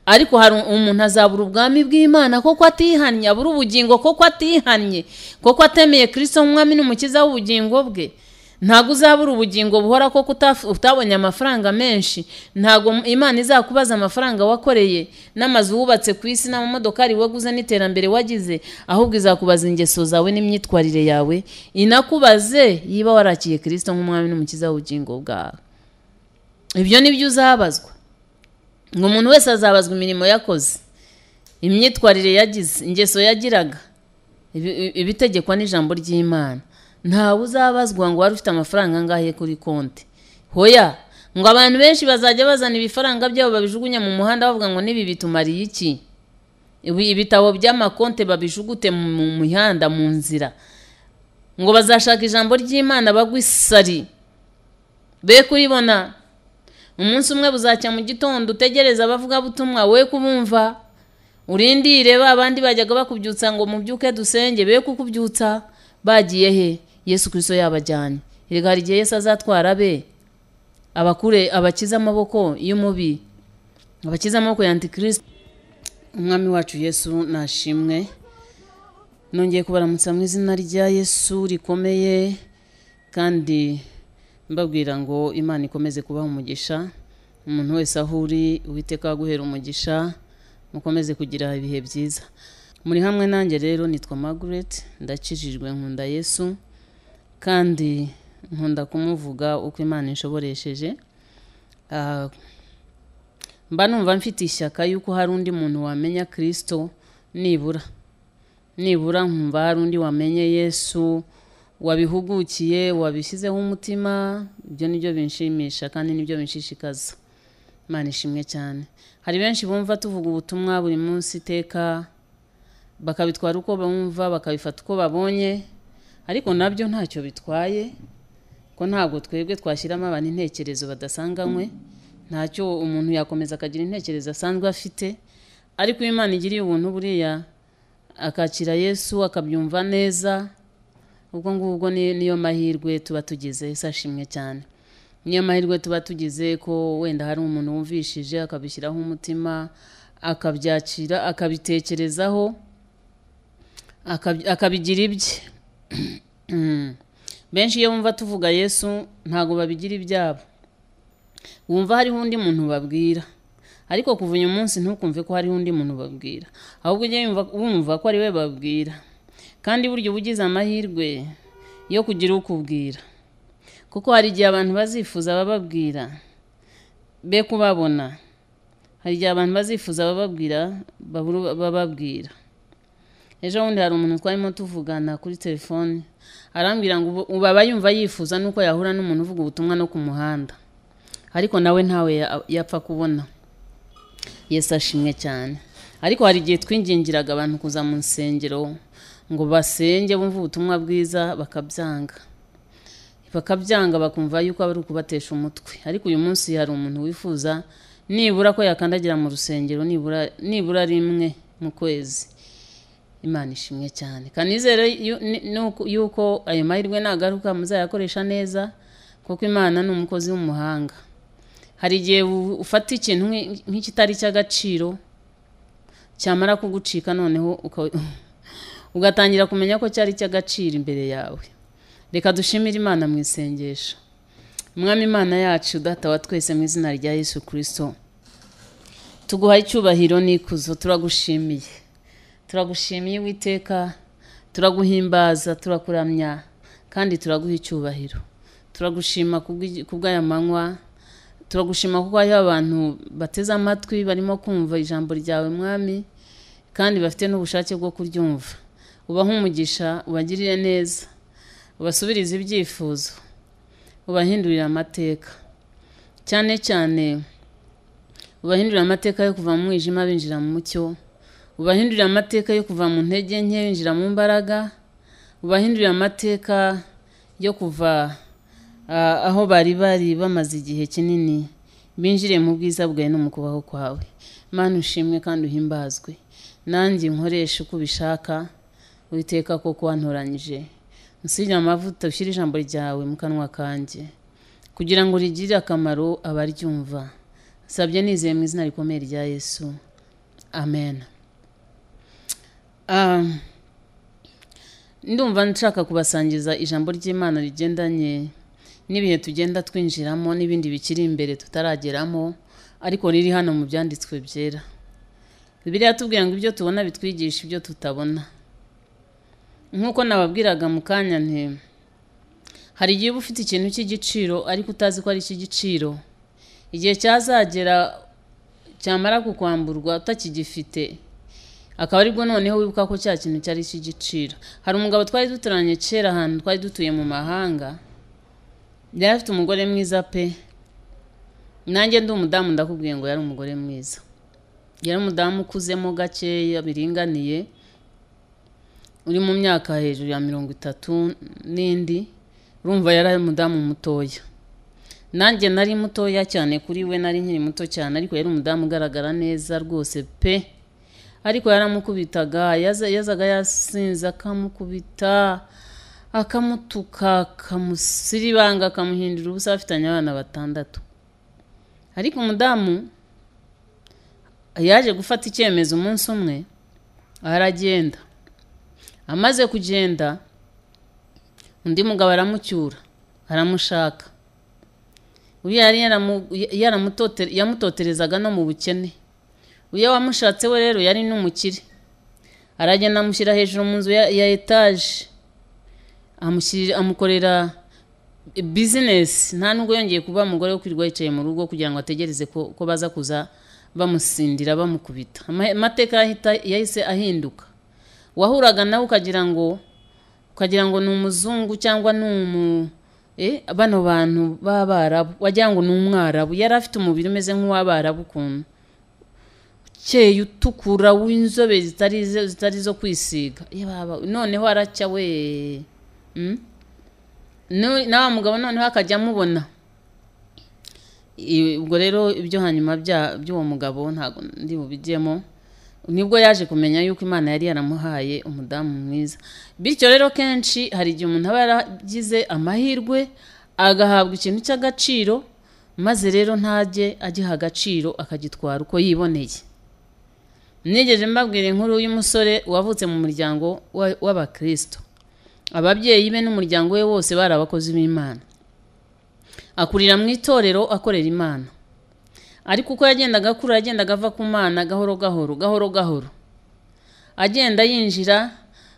Ariko hari umuntu azabura ubwami bw'Imana koko atihannye, abura ubugingo koko atihannye, koko atemeye Kristo nk'umwami n'umukiza w'ubugingo bwe. Ntabwo uzabura ubugingo buhora koko utabonye amafaranga menshi. Ntabwo Imana izakubaza amafaranga wakoreye n'amazu wubatse ku isi n'amamodokari waguze n'iterambere wagize, ahubwo izakubaza ingeso zawe n'imyitwarire yawe, inakubaze yiba warakiye Kristo nk'umwami n'umukiza w'ubugingo bwawe. Ibyo nibyo uzabazwa. Ngo umuntu wese azabazwa imirimo yakoze, imyitwarire yagize, ingeso yagiraga, ibitegekwa n'ijambo ry'Imana. Ntawe uzabazwa ngo wari ufite amafaranga angahe kuri konti. Hoya, ngo abantu benshi bazajya bazana ibifaranga byabo babijugunya mu muhanda bavuga ngo nibi bitumariye iki? Ibitabo by'amakonte babijugute mu mihanda, mu nzira. Ngo bazashaka ijambo ry'Imana bagwe isari, be kuribona. Umunsi umwe buzacya mu gitondo utegereza abavuga butumwa we kubumva, urindire ba bandi bajyaga bakubyutsa ngo mubyuke dusenge, be kukubyutsa. Bagiye he? Yesu Kristo yabajyanye. Erega hari igihe Yesu azatwara be, abakure, abakiza amaboko y'umubi, abakiza amaboko ya Antikristo. Umwami wacu Yesu nashimwe. Nongeye kubaramutsa mu izina rya Yesu rikomeye, kandi mbabwira ngo Imana ikomeze kubaha umugisha. Umuntu wese aho uri, Uwiteka aguhera umugisha, mukomeze kugira ibihe byiza. Muri hamwe nanjye rero nitwa Margaret, ndakijijwe, nkunda Yesu kandi nkunda kumuvuga uko Imana inshoboresheje. Mba numva mfite ishyaka yuko hari undi muntu wamenya Kristo, nibura nkumva hari undi wamenye Yesu, wabihugukiye, wabishyizeho umutima. Ibyo nibyo binshimisha kandi nibyo binshishikaza. Imana ishimwe cyane. Hari benshi bumva tuvuga ubutumwa buri munsi iteka, bakabitwara uko bumva, bakabifata uko babonye, ariko nabyo ntacyo bitwaye, ko ntabwo twebwe twashyiramo abantu intekerezo badasanganywe. Ntacyo umuntu yakomeza akagira intekerezo asanzwe afite, ariko Imana igiriye ubuntu buriya akakira Yesu akabyumva neza, ubwo ngubwo niyo mahirwe tuba tugize. Yesu ashimwe cyane. Niyo mahirwe tuba tugize ko wenda hari umuntu wumvishije akabishyiraho umutima, akabyakira, akabitekerezaho, akabigira ibye. Benshi iyo bumva tuvuga Yesu ntago babigira ibyabo, wumva hariho undi muntu babwira. Ariko kuva uyu munsi ntukumve ko hariho undi muntu babwira, ahubwo ujye wumva ko ari we babwira. Kandi buryo ubugize amahirwe yo kugira ukubwira, kuko hari igihe abantu bazifuza bababwira be kubabona. Hari igihe abantu bazifuza bababwira bababwira. Ejo bundi hari umuntu twarimo tuvugana kuri telefone, arambwira ngo ubu aba yumva yifuza nuko yahura n'umuntu uvuga ubutumwa no ku muhanda, ariko nawe ntawe yapfa kubona. Yesu ashimwe cyane. Ariko hari igihe twingingiraga abantu kuza mu nsengero ngo basenge bumve ubutumwa bwiza, bakabyanga, bakumva yuko ari ukubatesha umutwe. Ariko uyu munsi hari umuntu wifuza nibura ko yakandagira mu rusengero nibura rimwe mu kwezi. Imana ishimwe cyane. Kanizere yuko ayo mahirwe nagaruka muzayakoresha neza, kuko Imana ni umukozi w'umuhanga. Hari igihe ufata ikintu nk'ikitari cy'agaciro, cyamara kugucika noneho ugatangira kumenya ko cyari cy'agaciro imbere yawe. Reka dushimire Imana mu isengesho. Mwami Imana yacu, Data wa twese, mu izina rya Yesu Kristo, tuguha icyubahiro n'ikuzo. Turagushimiye, turagushimiye Uwiteka, turaguhimbaza, turakuramya kandi turaguha icyubahiro. Turagushima kubw'aya manywa, turagushima kuko hariho abantu bateze amatwi barimo kumva ijambo ryawe Mwami, kandi bafite n'ubushake bwo kuryumva. Ubahe umugisha, ubagirire neza, ubasubirize ibyifuzo, ubahindurire amateka, cyane cyane ubahindurire amateka yo kuva mu mwijima binjira mu mucyo, ubahindurire amateka yo kuva mu ntege nke binjira mu mbaraga, ubahindurire amateka yo kuva aho bari bamaze igihe kinini binjire mu bwiza bwawe no mu kubaho kwawe. Mana ushimwe kandi uhimbazwe. Nanjye nkoresha uko ubishaka, Uwiteka, koko wantoranyije. Usige amavuta, ushyire ijambo ryawe mu kanwa kanjye kugira ngo rigirire akamaro abaryumva. Nsabye nizeye mu izina rikomeye rya Yesu. Amen. Ndumva nshaka kubasangiza ijambo ry'Imana rigendanye n'ibihe tugenda twinjiramo n'ibindi bikiri imbere tutarageramo, ariko riri hano mu byanditswe byera. Bibiliya yatubwiye ngo ibyo tubona bitwigisha ibyo tutabona. Nk'uko nababwiraga mu kanya nti hari igihe uba ufite ikintu cy'igiciro ariko utazi ko ari icy'igiciro. Igihe cyazagera cyamara kukwamburwa utakigifite, akaba aribwo noneho wibuka ko cya kintu cyari icy'igiciro. Hari umugabo twari duturanye kera ahantu twari dutuye mu mahanga, yari afite umugore mwiza pe. Nanjye ndi umudamu ndakubwiye ngo yari umugore mwiza. Yari umudamu ukuzemo gakeya biringaniye, uri mu myaka hejuru ya 30 n'indi, urumva yari umudamu mutoya. Nanjye nari mutoya cyane kuri we, nari nkiri muto cyane, ariko yari umudamu ugaragara neza rwose pe. Ariko yaramukubitaga, yazaga yasinze akamukubita, akamutuka, akamusiribanga, akamuhindura ubusa, afitanye abana 6. Ariko umudamu yaje gufata icyemezo umunsi umwe aragenda. Amaze kugenda undi mugabo aramucyura, aramushaka. Uyu yari yamutoterezaga no mu bukene. Uyu wamushatse we rero yari n'umukire. Aragenda amushyira hejuru mu nzu ya etage, amukorera business. Nta nubwo yongeye kuba umugore wo kwirirwa yicaye mu rugo kugira ngo ategereze ko baza kuza bamusindira bamukubita. Amateka yahise ahinduka. Wahuraga nawe ukagira ngo ni umuzungu cyangwa ni bano bantu b'abarabu, wagira ngo ni umwarabu. Yari afite umubiri umeze nk'uw'abarabu ukuntu, ukeye, utukura, w'inzobe zitari zo kwisiga. Noneho aracya we. Na mugabo noneho akajya amubona. Ubwo rero ibyo hanyuma by'uwo mugabo ntago ndi bubijyemo. Nibwo yaje kumenya yuko Imana yari yaramuhaye umudamu mwiza. Bityo rero kenshi hari igihe umuntu aba yaragize amahirwe agahabwa ikintu cy'agaciro, maze rero ntajye agiha agaciro akagitwara uko yiboneye. Nigeje mbabwira inkuru y'umusore wavutse mu muryango w'abakristo. Ababyeyi be n'umuryango we wose bari abakozi b'Imana. Akurira mu itorero akorera Imana. Ariko uko yagendaga akura yagendaga ava ku Mana gahoro gahoro gahoro gahoro, agenda yinjira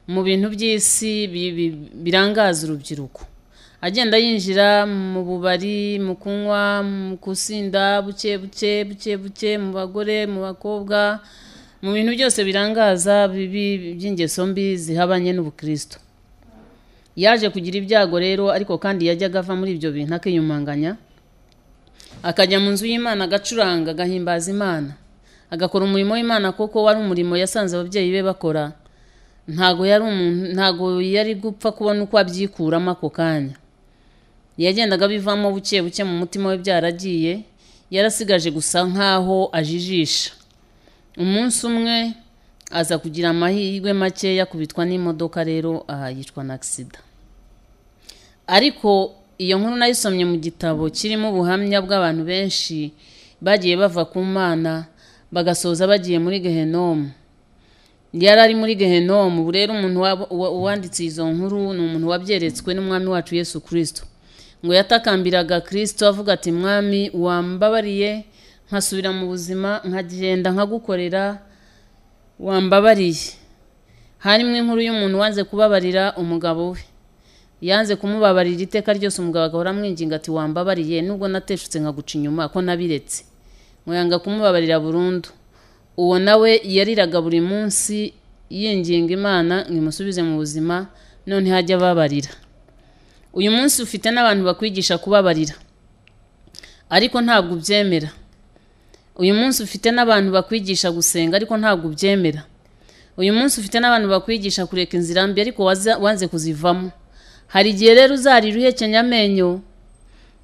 mu bintu by'isi birangaza urubyiruko, agenda yinjira mu bubari, mu kunywa, mu kusinda buke buke buke buke, mu bagore, mu bakobwa, mu bintu byose birangaza bibi by'ingeso mbi zihabanye n'ubukristo. Yaje kugira ibyago rero, ariko kandi yajyaga ava muri ibyo bintu akiyumanganya, akajya mu nzu y'Imana agacuranga, agahimbaza Imana, agakora umurimo w'Imana kuko wari umurimo yasanze ababyeyi be bakora. Ntago yari umuntu, ntago yari gupfa kubona uko abyikuramo ako kanya. Yagendaga bivamo buke buke mu mutima we byaragiye, yarasigaje gusa nkaho ajijisha. Umunsi umwe aza kugira amahirwe make yakubitwa n'imodoka rero yicwa na accident. Ariko iyo nkuru nayisomye mu gitabo kirimo ubuhamya bw'abantu benshi bagiye bava ku Mana bagasoza bagiye muri Gehenomu. Yari ari muri Gehenomu. Ubu rero umuntu wanditse izo nkuru ni umuntu wabyeretswe n'Umwami wacu Yesu Kristo. Ngo yatakambiraga Kristo avuga ati: Mwami, wambabariye nkasubira mu buzima, nkagenda nkagukorera, wambabariye. Harimo inkuru y'umuntu wanze kubabarira umugabo we. Yanze kumubabarira iteka ryose, umugabo agahora amwinginga ati: wambabariye nubwo nateshutse nkaguca inyuma ko nabiretse. Ngo yanga kumubabarira burundu. Uwo nawe yariraga buri munsi yinginga Imana ngo imusubize mu buzima, none hajya ababarira. Uyu munsi ufite n'abantu bakwigisha kubabarira, ariko ntabwo ubyemera. Uyu munsi ufite n'abantu bakwigisha gusenga, ariko ntabwo ubyemera. Uyu munsi ufite n'abantu bakwigisha kureka inzira mbi, ariko wanze kuzivamo. Hari igihe rero uzarira uhekenya amenyo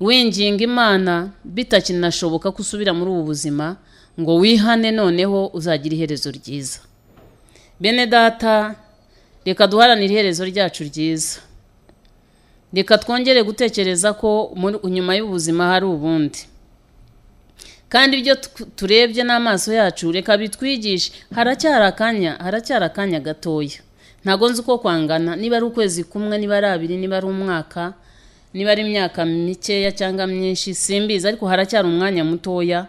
winginga Imana bitakinashoboka ko usubira muri ubu buzima ngo wihane, noneho uzagira iherezo ryiza. Bene data, reka duharanire iherezo ryacu ryiza. Reka twongere gutekereza ko nyuma y'ubuzima hari ubundi. Kandi ibyo turebye n'amaso yacu reka bitwigishe. Haracyari akanya gatoya, ntago nzi uko kwangana, niba ari ukwezi kumwe, niba ari abiri, niba ari umwaka, niba ari imyaka mikeya cyangwa myinshi, simbizi, ariko haracyari umwanya mutoya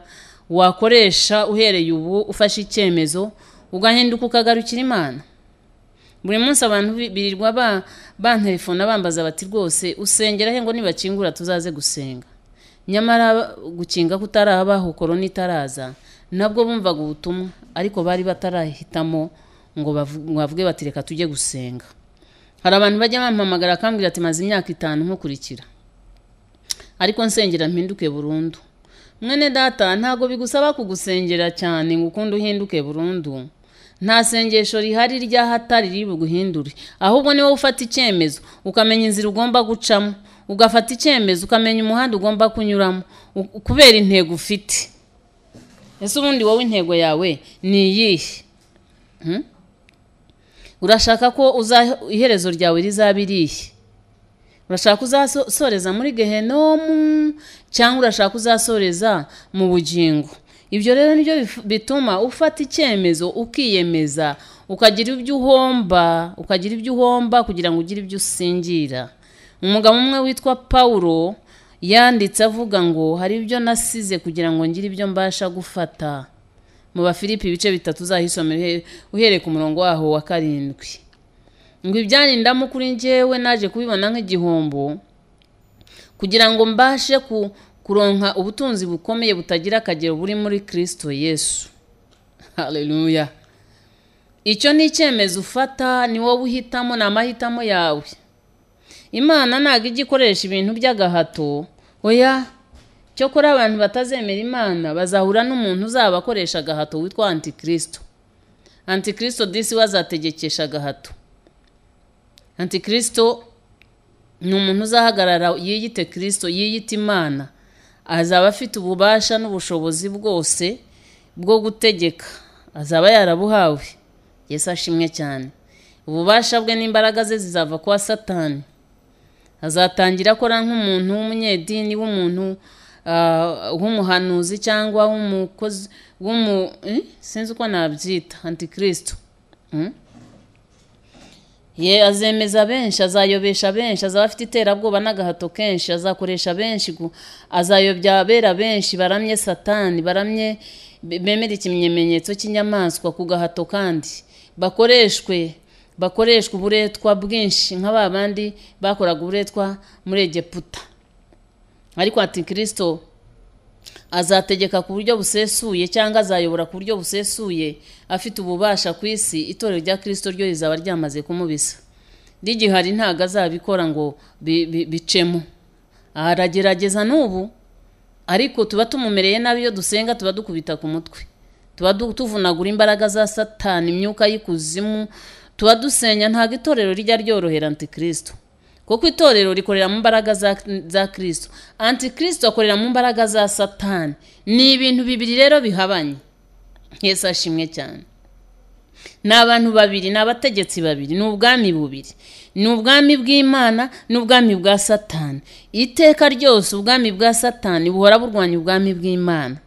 wakoresha uhereye ubu ufashe icyemezo ugahinduka ukagarukira Imana. Buri munsi abantu birirwa bantelefona bambaza bati rwose usengera he ngo nibakingura tuzaze gusenga. Nyamara gukinga kutarabaho, korona itaraza, nabwo bumvaga ubutumwa ariko bari batarahitamo ngo bavuge bati reka tujye gusenga. Hari abantu bajya bampamagara akambwira ati maze imyaka 5 nkukurikira, ariko nsengera mpinduke burundu. Mwene data, ntago bigusaba kugusengera cyane ngo ukunde uhinduke burundu. Nta sengesho rihari ryahatari riri buguhindure, ahubwo ni wowe ufata icyemezo ukamenya inzira ugomba gucamo, ugafata icyemezo ukamenya umuhanda ugomba kunyuramo kubera intego ufite. Ese ubundi wowe intego yawe ni iyihe? Urashaka ko iherezo ryawe rizaba irihe? Urashaka uzasoreza muri gehenomu cyangwa urashaka uzasoreza mu bugingo? Ibyo rero nibyo bituma ufata icyemezo ukiyemeza, ukagira ibyo uhomba, ukagira ibyo uhomba kugira ngo ugire ibyo usingira. Umugabo umwe witwa Paulo yanditse avuga ngo hari ibyo nasize kugira ngo ngire ibyo mbasha gufata. Mu Bafilipi ibice 3 uzahisomera uhereye ku murongo waho wa 7. Ngo ibyanindamo kuri njyewe naje kubibona nk'igihombo kugira ngo mbashe kuronka ubutunzi bukomeye butagira akagero buri muri Kristo Yesu. Haleluya. Icyo ni icyemezo ufata, ni wowe uhitamo, ni amahitamo yawe. Imana ntago ijya ikoresha ibintu by'agahato, oya. Cyokora abantu batazemera Imana bazahura n'umuntu uzabakoresha agahato witwa Antikristo. Antikristo disi wazategekesha agahato. Antikristo ni umuntu uzahagarara yiyite Kristo, yiyite Imana. Azaba afite ububasha n'ubushobozi bwose bwo gutegeka, azaba yarabuhawe. Yesu ashimwe cyane. Ububasha bwe n'imbaraga ze zizava kwa Satani. Azatangira akora nk'umuntu w'umunyedini, w'umuntu w'umuhanuzi cyangwa w'umukozi sinzi uko nabyita, Antikristo. Ye azemeza benshi, azayobesha benshi, azaba afite iterabwoba n'agahato kenshi, azakoresha benshi, azayobya abera benshi baramye Satani, baramye bemera ikimenyetso cy'inyamaswa ku gahato, kandi bakoreshwe uburetwa bwinshi nka babandi bakoraga uburetwa muri Egiputa. Ariko Antikristo azategeka ku buryo busesuye cyangwa azayobora ku buryo busesuye, afite ububasha ku isi. Itorero rya Kristo ryo rizaba ryamaze kumubisa. Rigihari ntago azabikora ngo bicemo. Aragerageza n'ubu, ariko tuba tumumereye nabi iyo dusenga, tuba dukubita ku mutwe, tuba tuvunagura imbaraga za Satani, imyuka y'ikuzimu, tuba dusenya. Ntago itorero rijya ryorohera Antikristo, kuko itorero rikorera mu mbaraga za Kristo, Antikristo akorera mu mbaraga za Satani. Ni ibintu bibiri rero bihabanye. Yesu ashimwe cyane. Ni abantu babiri, ni abategetsi babiri, ni ubwami bubiri, ni ubwami bw'Imana n'ubwami bwa Satani. Iteka ryose ubwami bwa Satani buhora burwanya ubwami bw'Imana.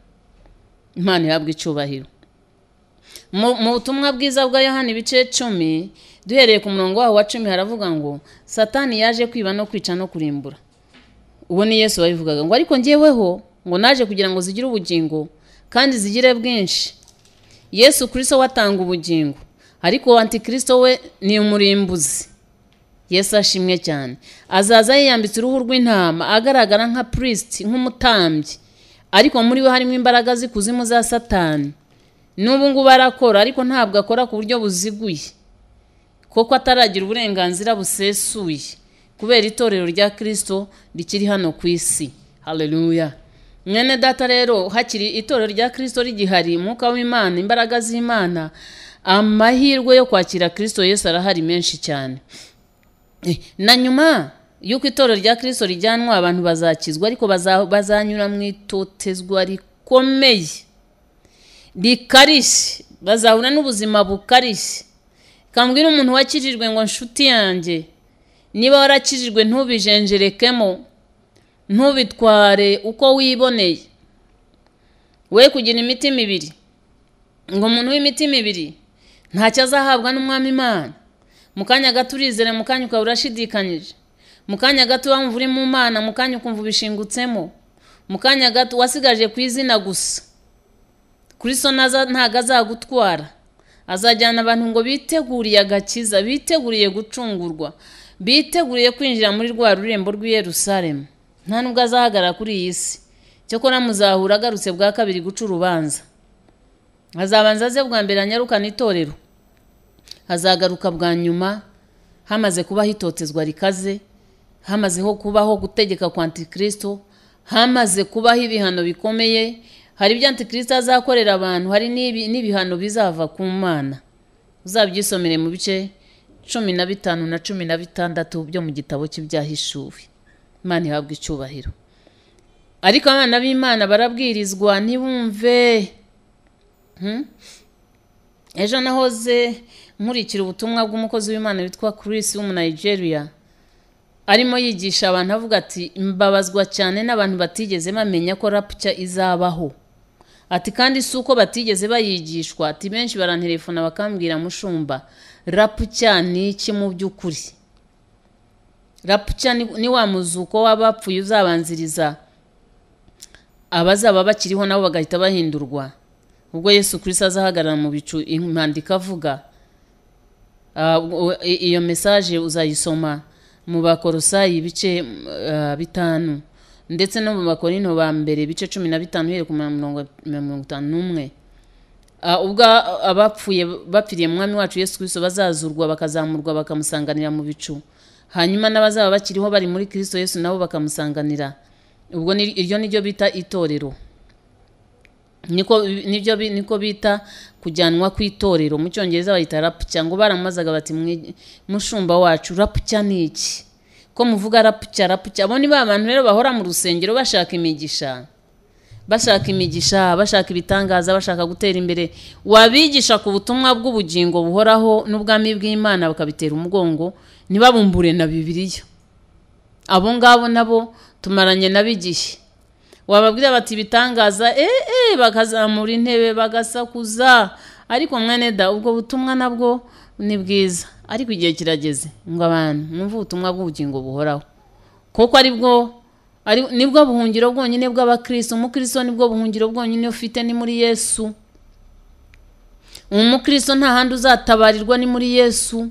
Imana ihabwa icyubahiro. Mu butumwa bwiza bwa Yohana ibice 10 duhereye ku murongo waho wa 10 haravuga ngo Satani yaje kwiba no kwica no kurimbura. Uwo ni Yesu wabivugaga, ngo ariko njyeweho ngo naje kugira ngo zigire ubugingo kandi zigire bwinshi. Yesu Kristo watanga ubugingo, ariko Antikristo we ni umurimbuzi. Yesu ashimwe cyane. Azaza yiyambitse uruhu rw'intama, agaragara nka priest, nk'umutambyi, ariko muri we harimo imbaraga z'ikuzimu za Satani. N'ubu ngubu arakora, ariko ntabwo akora ku buryo buziguye, kuko ataragira uburenganzira busesuye kubera itorero rya Kristo rikiri hano ku isi. Haleluya. Mwene data rero, hakiri itorero rya Kristo rigihari, umwuka w'Imana, imbaraga z'Imana, amahirwe yo kwakira Kristo Yesu arahari menshi cyane. Na nyuma yuko itorero rya Kristo rijyanwa, abantu bazakizwa, ariko bazanyura mu itotezwa rikomeye rikarishye, bazahura n'ubuzima bukarishye. Kambwira umuntu wakijijwe ngo nshuti yanjye, niba warakijijwe ntubijenjerekemo, ntubitware uko wiboneye. We kugira imitima ibiri, ngo umuntu w'imitima ibiri ntacyo azahabwa n'umwami Imana. Mu kanya gato urizere, mu kanya ukaba urashidikanyije, mu kanya gato wumva uri mu Mana, mu kanya ukumva ubishingutsemo, mu kanya gato wasigaje ku izina gusa. Kristo ntago azagutwara, azajyana abantu ngo biteguriye agakiza, biteguriye gucungurwa, biteguriye kwinjira muri rwa rurembo rw'i Yerusalemu. Nta nubwo azahagarara kuri iyi si, cyokora muzahura agarutse bwa kabiri guca urubanza. Azabanza aze bwa mbere anyarukana itorero, azagaruka bwa nyuma hamaze kubaho itotezwa rikaze, hamaze kubaho gutegeka kwa Antikristo, hamaze kubaho ibihano bikomeye. Hari ibyo Antikristo azakorera abantu, hari n'ibihano bizava ku Mana. Uzabyisomere mu bice 15 na 16 byo mu gitabo cy'Ibyahishuwe. Imana ihabwe icyubahiro. Ariko abana b'Imana barabwirizwa ntibumve. Ejo nahoze nkurikira ubutumwa bw'umukozi w'Imana witwa Chris wo mu Nigeria, arimo yigisha abantu avuga ati mbabazwa cyane n'abantu batigeze bamenya ko rapture izabaho. Ati kandi si uko batigeze bayigishwa, ati benshi barantelefona bakambwira mushumba, rapture ni iki mu by'ukuri? Rapture ni wa muzuko w'abapfuye uzabanziriza abazaba bakiriho nabo bagahita bahindurwa. Ubwo Yesu Kristo azahagarara mu bicu, impandika avuga. Iyo message uzayisoma mu Bakolosayi ibice 5 ndetse no mu Bakorinto ba mbere ibice 15 uhereye ku 51. Ubwo abapfuye bapfiriye mwami wacu Yesu Kristo bazazurwa bakazamurwa bakamusanganira mu bicu, hanyuma n'abazaba bakiriho bari muri Kristo Yesu nabo bakamusanganira. Ubwo iryo niryo bita itorero, niko bita kujyanwa ku itorero. Mu Cyongereza bayita rapture. Ngo baramazaga bati mushumba wacu rapture ni iki? Ko muvuga rapture rapture? Abo ni ba bantu rero bahora mu rusengero bashaka imigisha, bashaka imigisha, bashaka ibitangaza, bashaka gutera imbere. Wabigisha ku butumwa bw'ubugingo buhoraho n'ubwami bw'Imana bakabitera umugongo, ntibabumbure na Bibiliya. Abo ngabo nabo tumaranye nabigihe. Wababwira bati ibitangaza bakazamura intebe bagasakuza. Ariko mwene da, ubwo butumwa nabwo ni bwiza, ariko igihe kirageze ngo abantu mwumve ubutumwa bw'ubugingo buhoraho, kuko aribwo nibwo buhungiro bwonyine bw'abakristo. Umukristo nibwo buhungiro bwonyine ufite, ni muri Yesu. Umukristo nta handi uzatabarirwa, ni muri Yesu.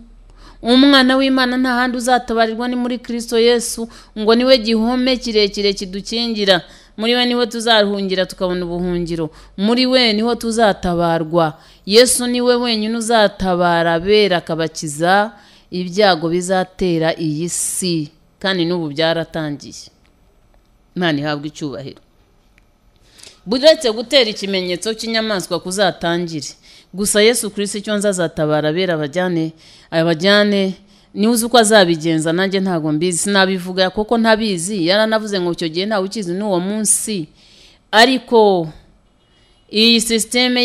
Umwana w'Imana nta handi uzatabarirwa, ni muri Kristo Yesu. Ngo niwe gihome kirekire kidukingira, muri we niwe tuzaruhungira tukabona ubuhungiro, muri we niho tuzatabarwa. Yesu niwe wenyine uzatabara abera akabakiza ibyago bizatera iyi si, kandi n'ubu byaratangiye. Imana ihabwe icyubahiro. Buretse gutera ikimenyetso cy'inyamaswa kuzatangire gusa, Yesu Kristo icyo nza azatabara abera abajyane niwe uzi uko azabigenza, nanjye ntago mbizi, sinabivuga kuko ntabizi. Yaranavuze ngo icyo gihe ntawe ukizi n'uwo munsi. Ariko iyi systeme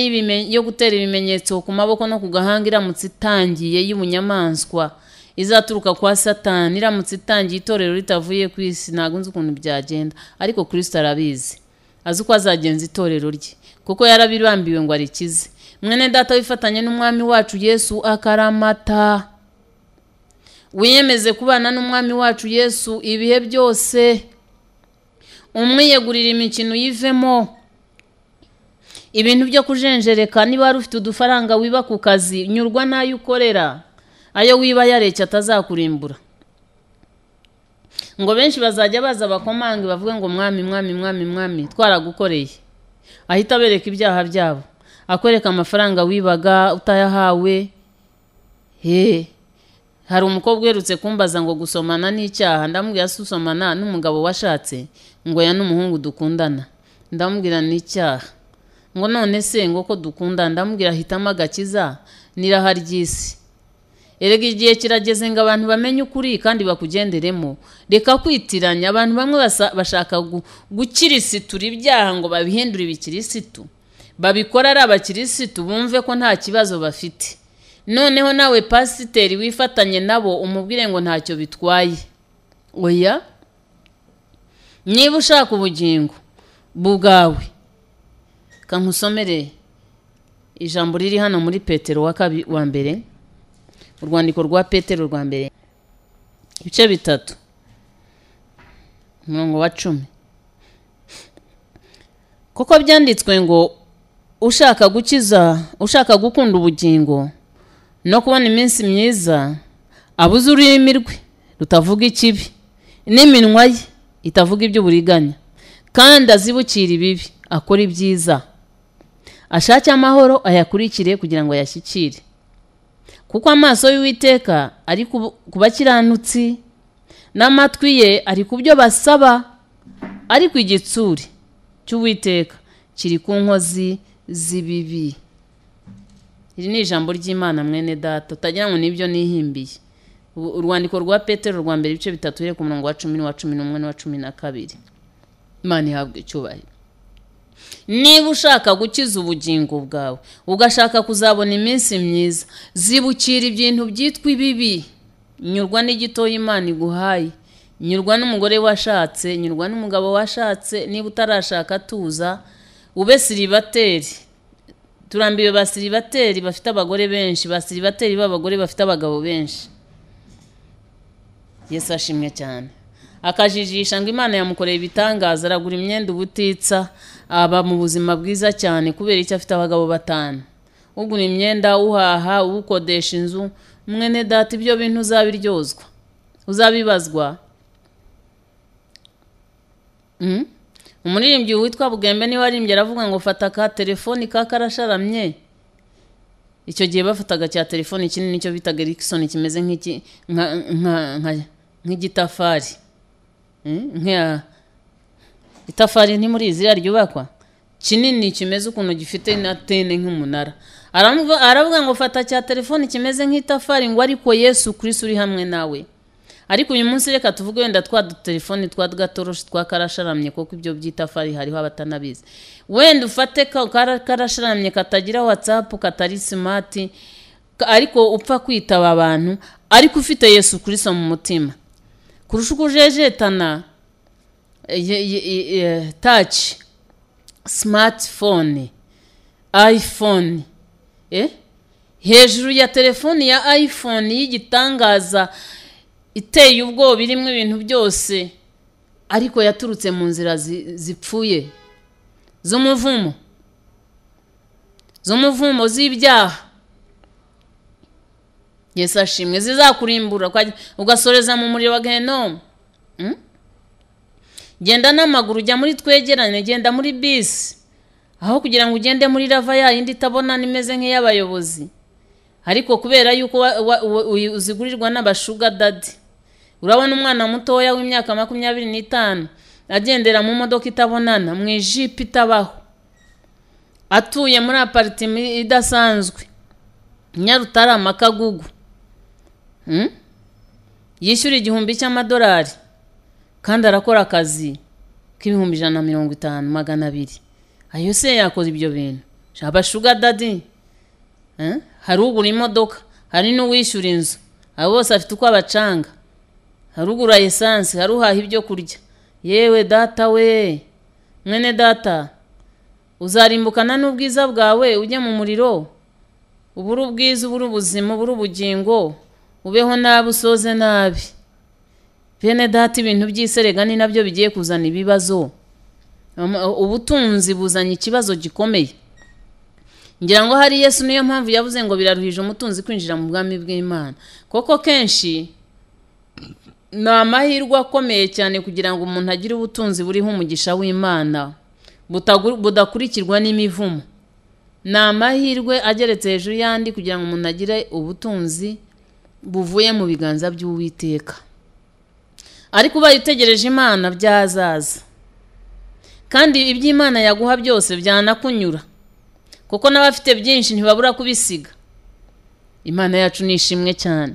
yo gutera ibimenyetso ku maboko no ku gahanga iramutse itangiye y'ubunyamaswa izaturuka kwa Satani, iramutse itangiye itorero ritavuye ku isi, ntago nzi ukuntu byagenda. Ariko Kristo arabizi, azi uko azagenza itorero rye, kuko yarabibambiwe ngo arikize. Mwene data wifatanye n'umwami wacu Yesu akaramata, wiyemeze kubana n'umwami wacu Yesu ibihe byose, umwiyegurira imikino yivemo. Ibintu byo kujenjereka, niba wari ufite udufaranga wiba ku kazi, nyurwa n'ayo ukorera, ayo wiba yareke atazakurimbura. Ngo benshi bazajya baza bakomange bavuge ngo mwami mwami mwami mwami twaragukoreye, ahita abereka ibyaha byabo, akwereka amafaranga wibaga utayahawe. Hari umukobwa uherutse kumbaza ngo gusomana n'icyaha, ndamubwira se usomana n'umugabo washatse? Ngo ya n'umuhungu dukundana. Ndamubwira n'icyaha. Ngo none se ngo ko dukundana? Ndamubwira hitamo agakiza n'iraha ry'isi. Erega igihe kirageze ngo abantu bamenye ukuri kandi bakugenderemo. Reka kwitiranya. Abantu bamwe bashaka gukirisitura ibyaha ngo babihindure ibikirisitu, babikora ari abakirisitu bumve ko nta kibazo bafite. Noneho nawe pasiteri wifatanye nabo umubwire ngo ntacyo bitwaye. Oya, niba ushaka ubugingo bwawe Kankusomere ijambo riri hano muri Petero wa mbere, urwandiko rwa Petero rwa mbere, ibice 3 umurongo wa 10. Kuko byanditswe ngo ushaka gukiza, ushaka gukunda ubugingo no kubona iminsi myiza, abuze ururimi rwe rutavuga ikibi n'iminwa ye itavuga iby'uburiganya, kandi azibukira ibibi akora ibyiza, ashake amahoro ayakurikire kugira ngo ayashyikire. Kuko amaso y'Uwiteka ari ku bakiranutsi, n'amatwi ye ari ku byo basaba, ariko igitsuri cy'Uwiteka kiri ku nkozi z'ibibi. Iri ni ijambo ry'Imana mwene data, utagira ngo nibyo nihimbiye. Urwandiko rwa Petero rwa mbere ibice 3 uhereye ku murongo wa 10 n'uwa 11 n'uwa 12. Imana ihabwe icyubahiro. Niba ushaka gukiza ubugingo bwawe, ugashaka kuzabona iminsi myiza, zibukira ibintu byitwa ibibi. Nyurwa n'igitoya Imana iguhaye, nyurwa n'umugore washatse, nyurwa n'umugabo washatse. Niba utarashaka tuza ube siribateri. Turambiwe ba siribateri bafite abagore benshi, ba siribateri b'abagore bafite abagabo benshi. Yesu ashimwe cyane. Akajijisha ngo Imana yamukoreye ibitangaza, aragura imyenda ubutitsa, aba mu buzima bwiza cyane kubera icyo afite abagabo 5. Ugura imyenda, uhaha, ukodesha inzu, mwene data ibyo bintu uzabiryozwa, uzabibazwa. Umuririmbyi witwa Bugembe niwe aririmbye aravuga ngo fata ka telefoni ka karasharamye. Icyo gihe bafataga cya telefoni kinini nicyo bitaga Ericsson, kimeze nk'iki nk'igitafari. Nka itafari ntimuri izira ryubakwa, kinini kimeze ukuntu gifite na tene nk'umunara. Aravuga ngo fata cya telefoni kimeze nk'itafari ngo ariko Yesu Kristo uri hamwe nawe. Ariko uyu munsi reka tuvuge wenda twa telefoni twa gatoroshi twa karasharamye, kuko ibyo by'itafari hariho abatanabizi. Wenda ufate karasharamye katagira WhatsApp, katari smart, ariko upfa kwitaba abantu, ariko ufite Yesu Kristo mu mutima. Kurusha uko ujejetana touch smartphone, iPhone, hejuru ya telefoni ya iPhone y'igitangaza iteye ubwoba irimo ibintu byose, ariko yaturutse mu nzira zipfuye z'umuvumo, z'ibyaha. Yesu ashimwe. Zizakurimbura ugasoreza mu muriro wa Gehinomu. Genda n'amaguru, ujya muri twegerane, genda muri bisi, aho kugira ngo ugende muri rava ya yindi itabona nimeze nk'iy'abayobozi. Ariko kubera yuko uzigurirwa n'abashuga daddy, urabona umwana mutoya w'imyaka 25 agendera mu modoka itabonana, mu ijipo itabaho, atuye muri apartment idasanzwe Nyarutarama Kagugu, yishyura $1000 cy'amadolari, kandi arakora akazi k'ibihumbi 150 200. Ayo se yakoze ibyo bintu? Abashuga daddy, hari ugura imodoka, hari n'uwishyura inzu, abo bose afite uko abacanga, hari ugura essence, hari uhaha ibyo kurya. Yewe data we, mwene data, uzarimbukana n'ubwiza bwawe ujye mu muriro, ubure ubwiza, ubure ubuzima, ubure ubugingo, ubeho nabi, usoze nabi. Bene data, ibintu by'iserega ni nabyo bigiye kuzana ibibazo. Ubutunzi buzanye ikibazo gikomeye. Ngira ngo hari Yesu niyo mpamvu yavuze ngo biraruhije umutunzi kwinjira mu bwami bw'Imana. Koko kenshi ni amahirwe akomeye cyane kugira ngo umuntu agire ubutunzi buriho umugisha w'Imana, budakurikirwa n'imivumo. Ni amahirwe ageretse hejuru y'andi kugira ngo umuntu agire ubutunzi buvuye mu biganza by'Uwiteka. Ariko ubaye utegereje Imana byazaza, kandi iby'Imana yaguha byose byanakunyura, kuko n'abafite byinshi ntibabura kubisiga. Imana yacu ni ishimwe cyane.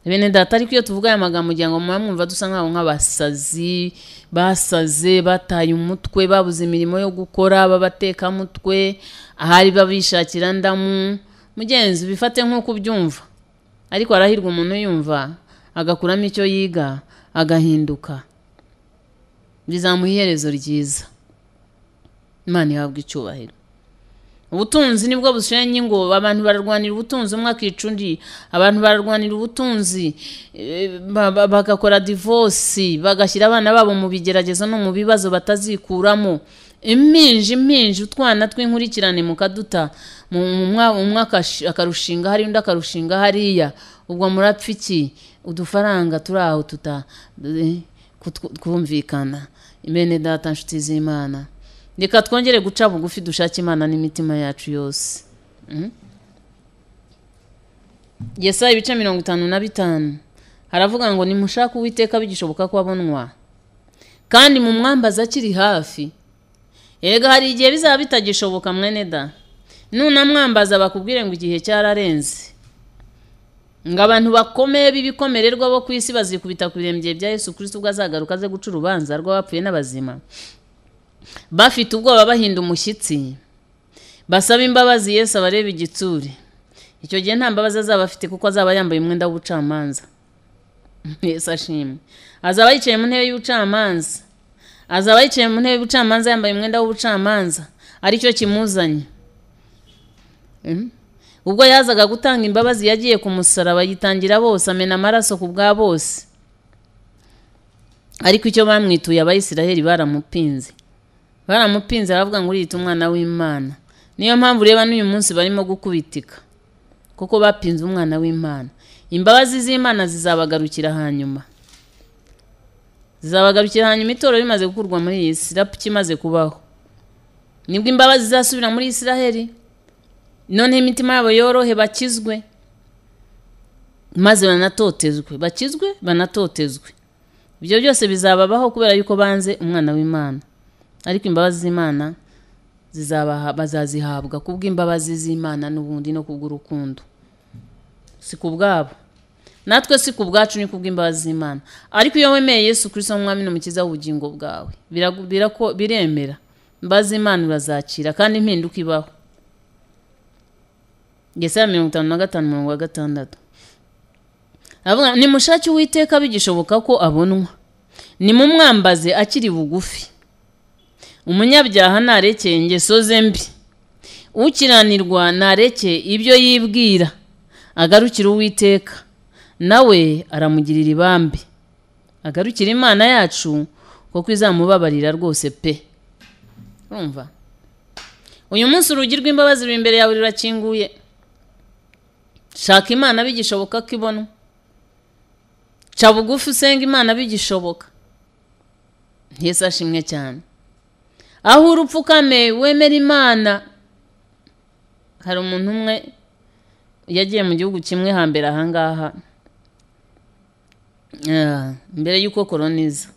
Bene data, ariko iyo tuvuga aya magambo kugira ngo mwumva dusa nkaho nk'abasazi basaze, bataye umutwe, babuze imirimo yo gukora, babateka mutwe, ahari babishakira ndamu. Mugenzi bifate nk'uko ubyumva, ariko arahirwa umuntu yumva agakuramo icyo yiga agahinduka, bizamuha iherezo ryiza. Imana ihabwa icyubahiro. Ubutunzi nibwo bushenye ngo abantu bararwanira ubutunzi, umwe akica undi. Abantu bararwanira ubutunzi, bagakora divorce, bagashyira abana babo mu bigeragezo no mu bibazo batazikuramo. Impinja utwana tw'inkurikirane mukaduta, umwe akarushinga hari undi akarushinga hariya, ubwo murapfa iki? Udufaranga turi aho tuta kumvikana. Imene data nshuti z'Imana, reka twongere guca bugufi dushake Imana n'imitima yacu yose. Yesaya ibice 55 haravuga ngo nimushake Uwiteka bigishoboka ko abonwa, kandi mumwambaze akiri hafi. Erega hari igihe bizaba bitagishoboka mwene da, nunamwambaza bakubwire ngo igihe cyararenze. Ngo abantu bakomeye b'ibikomererwa bo ku isi bazikubita ku birenge bya Yesu Kristo ubwo azagaruka aze guca urubanza rw'abapfuye n'abazima, bafite ubwoba bahinda umushyitsi, basaba imbabazi Yesu abareba igitsure. Icyo gihe nta mbabazi azaba afite kuko azaba yambaye umwenda w'ubucamanza. Yesu ashimwe. Azaba yicaye mu ntebe y'ubucamanza, azaba yicaye mu ntebe y'ubucamanza yambaye umwenda w'ubucamanza, aricyo kimuzanye. Ubwo yazaga gutanga imbabazi yagiye ku musaraba yitangira bose, amena amaraso ku bwa bose. Ariko icyo bamwituye Abayisiraheli baramupinze, baramupinze aravuga ngo uriyita umwana w'Imana. Niyo mpamvu ureba n'uyu munsi barimo gukubitika, kuko bapinze umwana w'Imana. Imbabazi z'Imana zizabagarukira hanyuma, zizabagarukira hanyuma itorero rimaze gukurwa muri iyi si, rapiki imaze kubaho, nibwo imbabazi zizasubira muri Isiraheli. None imitima yabo yorohe, bakizwe maze banatotezwe, bakizwe banatotezwe. Ibyo byose bizababaho kubera yuko banze umwana w'Imana. Ariko imbabazi z'Imana zizabaha, bazazihabwa kubw'imbabazi z'Imana n'ubundi no kubw'urukundo, si kubwabo natwe, si kubwacu, ni kubw'imbabazi z'Imana. Ariko iyo wemeye Yesu Kristo nk'umwami n'umukiza w'ubugingo bwawe, biremera imbabazi z'Imana urazakira, kandi impinduka ibaho. Yesaya 55:6 avuga nimushake Uwiteka bigishoboka ko abonwa, nimumwambaze akiri bugufi. Umunyabyaha nareke ingeso ze mbi, ukiranirwa nareke ibyo yibwira, agarukire Uwiteka nawe aramugirira ibambe. Agarukire Imana yacu kuko izamubabarira rwose pe. Urumva uyu munsi urugi rw'imbabazi ruri imbere yawe rurakinguye. Shaka Imana bigishoboka ko ibonwa, ca bugufi usenga Imana bigishoboka. Yesu ashimwe cyane. Aho urupfukame wemera Imana. Hari umuntu umwe yagiye mu gihugu kimwe hambere ahangaha, mbere y'uko koroniza,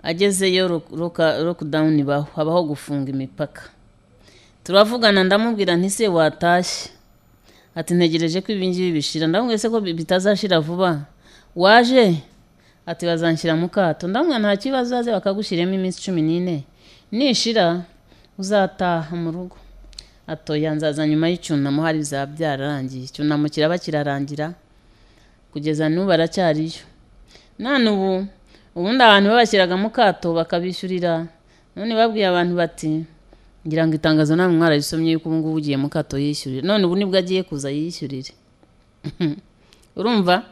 agezeyo lockdown ibaho, habaho gufunga imipaka. Turavugana ndamubwira nti se watashye? Ati ntegereje ko ibi ngibi bishira. Ndamubwira se ko bitazashira vuba, waje? Ati bazanshyira mu kato. Ndamubwira nta kibazo, aze bakagushyiremo iminsi 14, nishira uzataha mu rugo. Atoya nzaza nyuma y'icyunamo, hari bizaba byararangiye. Icyunamo kiraba kirarangira kugeza n'ubu aracyariyo. None ubu ubundi abantu babashyiraga mu kato bakabishyurira. None babwiye abantu bati, ngira ngo itangazo namwe mwararisomye yuko ubu ngubu ugiye mu kato yishyurira. None ubu nibwo agiye kuza yishyurire. Urumva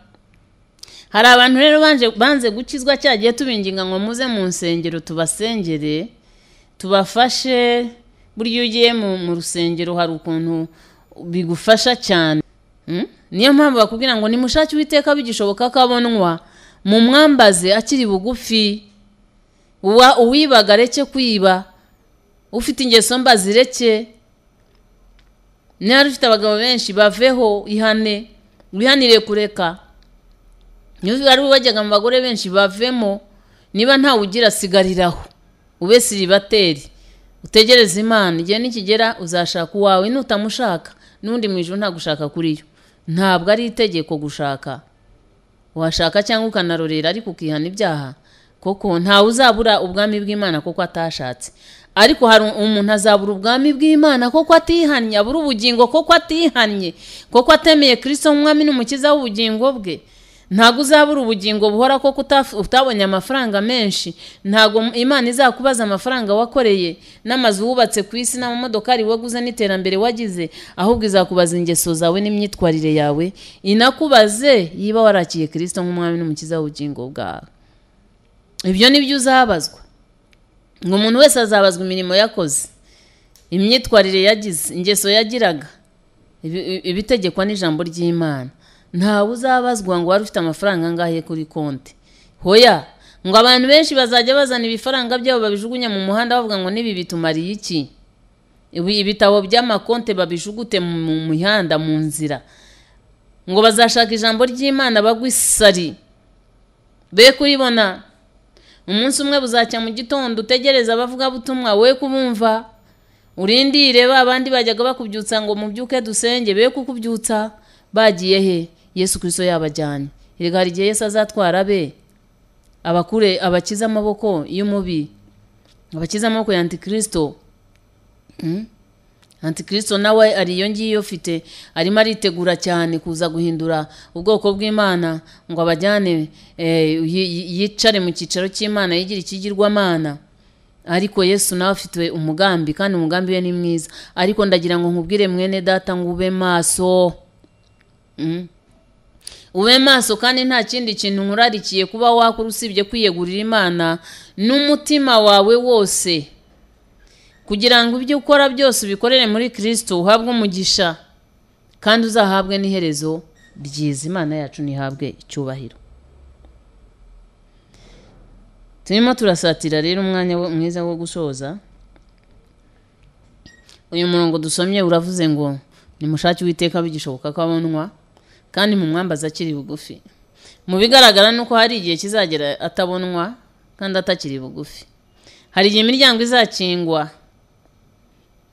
hari abantu rero banze gukizwa cyagiye tubinginga ngo muze mu nsengero tubasengere tubafashe. Buryo ugiye mu rusengero hari ukuntu bigufasha cyane. Niyo mpamvu bakubwira ngo nimushake Uwiteka bigishoboka ko abonwa, mumwambaze akiri bugufi. Uwibaga areke kwiba, ufite ingeso mba zireke, niba ufite abagabo benshi baveho, ihane, wihanire kureka. Niba ari wajyaga mu bagore benshi bavemo, niba ntawe ugira sigariraho, ube siribateri, utegereze Imana. Igihe nikigera uzashaka uwawe, nutamushaka n'undi mu ijuru ntagushaka kuri yo. Ntabwo ari itegeko gushaka, washaka cyangwa ukanarorera, ariko ukihana ibyaha, koko ntawe uzabura ubwami bw'Imana kuko atashatse. Ariko hari umuntu azabura ubwami bw'Imana kuko atihannye, abura ubugingo kuko atihannye, kuko atemeye Kristo nk'umwami n'umukiza w'ubugingo bwe. Ntabwo uzabura ubugingo buhora koko utabonye amafaranga menshi. Ntabwo Imana izakubaza amafaranga wakoreye n'amazu wubatse ku isi n'amamodokari waguze n'iterambere wagize, ahubwo izakubaza ingeso zawe n'imyitwarire yawe, inakubaze yiba warakiye Kristo nk'umwami n'umukiza w'ubugingo bwawe. Ibyo nibyo uzabazwa. Ngo umuntu wese azabazwa imirimo yakoze, imyitwarire yagize, ingeso yagiraga, ibitegekwa n'ijambo ry'Imana. Ntawe uzabazwa ngo wari ufite amafaranga angahe kuri konti. Hoya, ngo abantu benshi bazajya bazana ibifaranga byabo babijugunya mu muhanda bavuga ngo nibi bitumariye iki? Ibitabo by'amakonte babijugute mu mihanda, mu nzira. Ngo bazashaka ijambo ry'Imana bagwe isari, be kuribona. Umunsi umwe buzacya mu gitondo utegereza abavuga butumwa we kubumva, urindire ba bandi bajyaga bakubyutsa ngo mubyuke dusenge, be kukubyutsa. Bagiye he? Yesu Kristo yabajyanye. Erega hari igihe Yesu azatwara be, abakure, abakiza amaboko y'umubi, abakiza amaboko ya Antikristo. Antikristo nawe ari iyo ngiyo ufite, arimo aritegura cyane kuza guhindura ubwoko bw'Imana ngo abajyane, yicare mu cyicaro cy'Imana, yigire ikigirwamana. Ariko Yesu nawe afite umugambi, kandi umugambi we ni mwiza. Ariko ndagira ngo nkubwire mwene data ngo ube maso. Ube maso, kandi nta kindi kintu nkurarikiye kuba wakora usibye kwiyegurira Imana n'umutima wawe wose, kugira ngo ibyo ukora byose ubikorere muri Kristo, uhabwe umugisha kandi uzahabwe n'iherezo ryiza. Imana yacu nihabwe icyubahiro. Turimo turasatira rero umwanya mwiza wo gusoza. Uyu murongo dusomye uravuze ngo nimushake Uwiteka bigishoboka ko abonwa, kandi mumwambaze akiri bugufi. Mu bigaragara nuko hari igihe kizagera atabonwa kandi atakiri bugufi. Hari igihe imiryango izakingwa.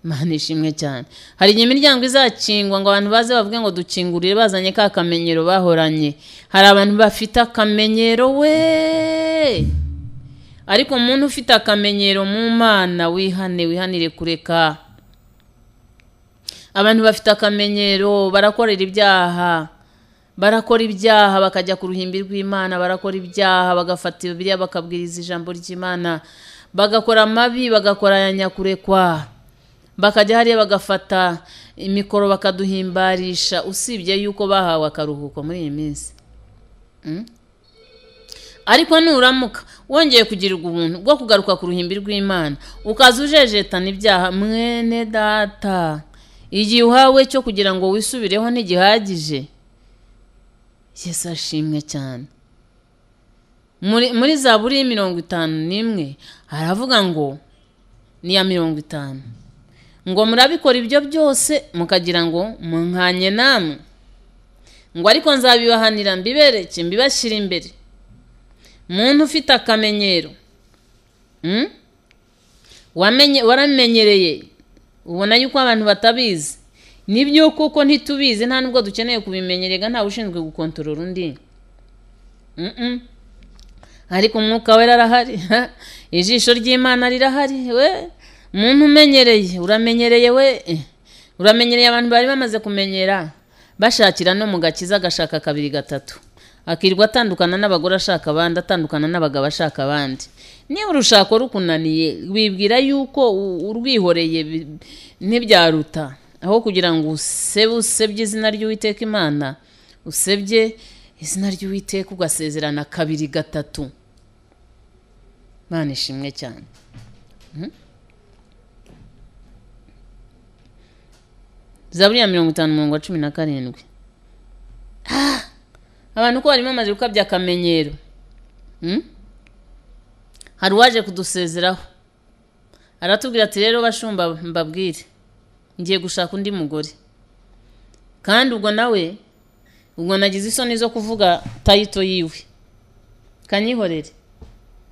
Imana ishimwe cyane. Hari igihe imiryango izakingwa ngo abantu baze bavuge ngo dukingurire, bazanye ka kamenyero bahoranye. Hari abantu bafite akamenyero we. Ariko umuntu ufite akamenyero mu Mana, wihane, wihanire kureka. Abantu bafite akamenyero barakorera ibyaha, barakora ibyaha bakajya ku ruhimbi rw'Imana, barakora ibyaha bagafata Bibiliya bakabwiriza ijambo ry'Imana, bagakora amabi, bagakora ya nyakurekwa, bakajya hariya bagafata imikoro bakaduhimbarisha, usibye yuko bahawe akaruhuko muri iyi minsi. Ariko nuramuka wongeye kugirirwa ubuntu bwo kugaruka ku ruhimbi rw'Imana, ukaza ujejetana ibyaha, mwene data, igihe uhawe cyo kugira ngo wisubireho ntigihagije. Yesu ashimwe cyane. Muri Zaburi 51 haravuga ngo ni ya 50 ngo murabikora ibyo byose mukagira ngo munkanye namwe, ngo ariko nzabibahanira mbibereke mbibashyira imbere. Muntu ufite akamenyero, waramenyereye, ubona yuko abantu batabizi. Nibyo koko ntitubizi, nta nubwo dukeneye kubimenyerega, nta ushinzwe gukontorora undi. Ariko umwuka wera arahari, ijisho ry'Imana rirahari. We muntu umenyereye, uramenyereye we, uramenyereye. Abantu bari bamaze kumenyera, bashakira no mu gakiza agashaka kabiri gatatu, akirwa atandukana n'abagore ashaka abandi, atandukana n'abagabo ashaka abandi. Niba urushako rukunaniye, wibwira yuko urwihoreye ntibyaruta, aho kugira ngo usebe usebye izina ry'Uwiteka Imana, usebye izina ry'Uwiteka ugasezerana kabiri gatatu. Imana ishimwe cyane. Zaburi ya 50:17. Abantu ko barimo amaze gukabya akamenyero. Hari uwaje kudusezeraho, aratubwira ati rero bashumba mbabwire, ngiye gushaka undi mugore. Kandi ubwo nawe ubwo nagize isoni zo kuvuga tayito yiwe, kanyihorere,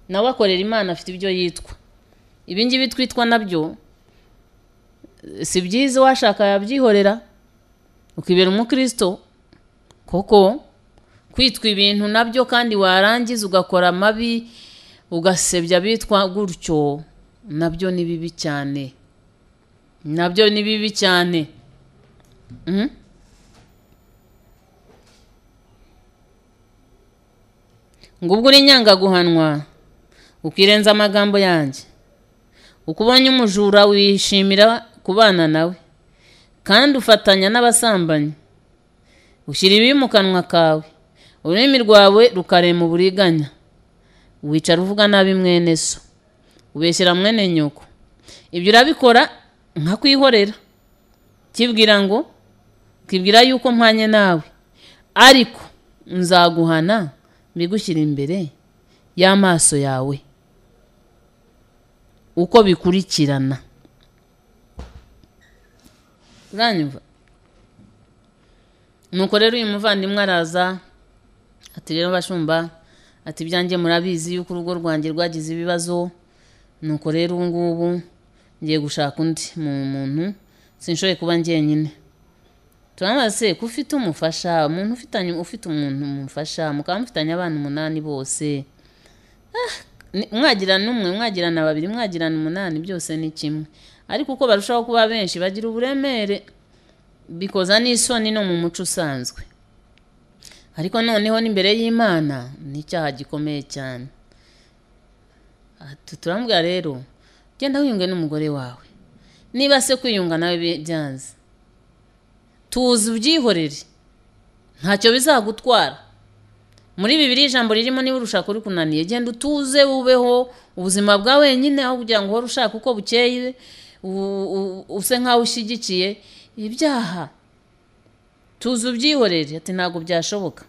nawe akorera Imana afite ibyo yitwa. Ibi ngibi twitwa nabyo si byiza, washaka yabyihorera ukibera umukristo koko. Kwitwa ibintu nabyo kandi warangiza ugakora amabi, ugasebya bitwa gutyo, nabyo ni bibi cyane, nabyo ni bibi cyane. Ngo ubwo uri inyanga guhanwa ukirenza amagambo yanjye, uko ubonye umujura wishimira kubana nawe, kandi ufatanya n'abasambanyi, ushyira ibibi mu kanwa kawe, ururimi rwawe rukarema uburiganya, wicara uvuga nabi mwene so, ubeshyera mwene nyoko. Ibyo urabikora nkakwihorera, kibwira ngo kibwira yuko mpanye nawe, ariko nzaguhana mbigushyira imbere y'amaso yawe uko bikurikirana. Uranyumva? Nuko rero uyu muvandimwe araza ati rero bashumba, ati ibyanjye murabizi yuko urugo rwanjye rwagize ibibazo, nuko rero ubu ngubu ngiye gushaka undi muntu, sinshoboye kuba njyenyine. Turamubaza se ko ufite umufasha, umuntu ufite umuntu mumufasha, mukaba mufitanye abana 8 bose, mwagirana umwe, mwagirana babiri, mwagirana 8, byose ni kimwe. Ariko uko barushaho kuba benshi bagira uburemere, bikoza n'isoni no mu muco usanzwe. Ariko noneho n'imbere y'Imana ni icyaha gikomeye cyane. Turamubwira rero, genda wiyunge n'umugore wawe. Niba se kwiyunga nawe byanze, tuzi ubyihorere, ntacyo bizagutwara. Muri Bibiliya ijambo ririmo niba urushaka uri kunaniye, genda utuze ubeho ubuzima bwa wenyine, aho kugira ngo uhore ushaka uko bukeye use nkaho ushyigikiye ibyaha. Tuzi ubyihorere. Ati ntabwo byashoboka,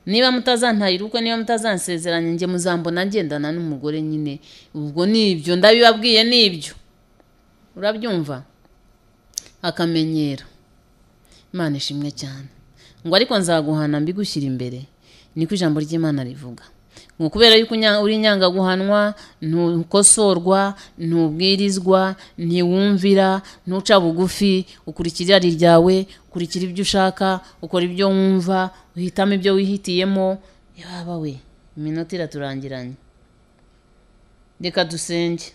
niba mutazantayira ubwo, niba mutazansezeranya, njye muzambona ngendana n'umugore nyine, ubwo nibyo ndabibabwiye, nibyo. Urabyumva? Akamenyero. Imana ishimwe cyane. Ngo ariko nzaguhana mbigushyira imbere, niko ijambo ry'Imana rivuga. Ngo kubera yuko uri inyanga guhanwa, ntukosorwa, ntubwirizwa, ntiwumvira, ntuca bugufi, ukurikira irari ryawe, ukurikira ibyo ushaka, ukora ibyo wumva, uhitamo ibyo wihitiyemo. Yaba we, iminota iraturangiranye. Reka dusenge.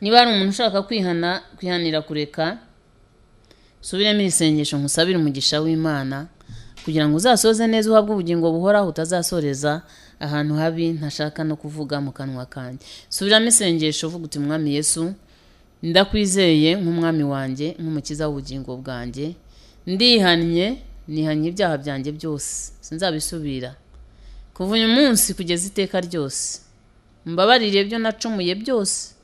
Niba hari umuntu ushaka kwihana, kwihanira kureka, subiremo iri sengesho nkusabire umugisha w'Imana, kugira ngo uzasoze neza uhabwe ubugingo buhoraho, utazasoreza ahantu habi ntashaka no kuvuga mu kanwa kanjye. Subiramo isengesho uvuga uti Mwami Yesu, ndakwizeye nk'umwami wanjye, nk'umukiza w'ubugingo bwanjye, ndihannye, nihannye ibyaha byanjye byose, sinzabisubira kuva uyu munsi kugeza iteka ryose. Mbabarire ibyo nacumuye byose,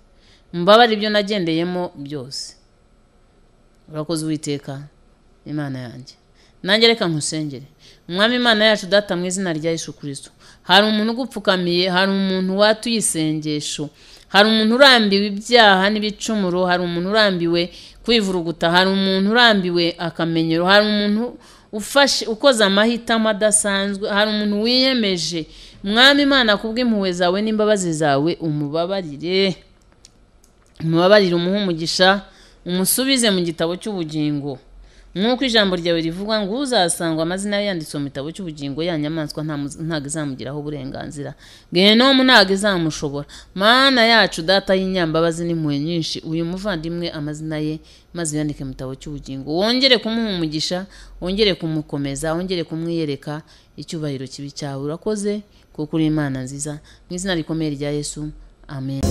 mbabarire ibyo nagendeyemo byose. Urakoze Uwiteka Imana yanjye. Nanjye reka nkusengere. Umwami Imana yacu Data, mu izina rya Yesu Kristo, hari umuntu ugupfukamiye, hari umuntu watuye isengesho, hari umuntu urambiwe ibyaha n'ibicumuro, hari umuntu urambiwe kwivuruguta, hari umuntu urambiwe akamenyero, hari umuntu ufashe ukoze amahitamo adasanzwe, hari umuntu wiyemeje. Mwami Imana, kubw'impuhwe zawe n'imbabazi zawe, umubabarire, umubabarire, umuhe umugisha, umusubize mu gitabo cy'ubugingo. Nk'uko ijambo ryawe rivuga ngo uzasangwa amazina ye yanditswe mu gitabo cy'ubugingo, ya nyamaswa ntabwo izamugiraho uburenganzira, Gehinomu ntabwo izamushobora. Mana yacu Data y'inyambabazi n'impuhwe nyinshi, uyu muvandimwe amazina ye maze uyandike mu gitabo cy'ubugingo, wongere kumuha umugisha, wongere kumukomeza, wongere kumwiyereka icyubahiro kibi cyawe. Urakoze kuko uri Imana nziza. Mu izina rikomeye rya Yesu, amen.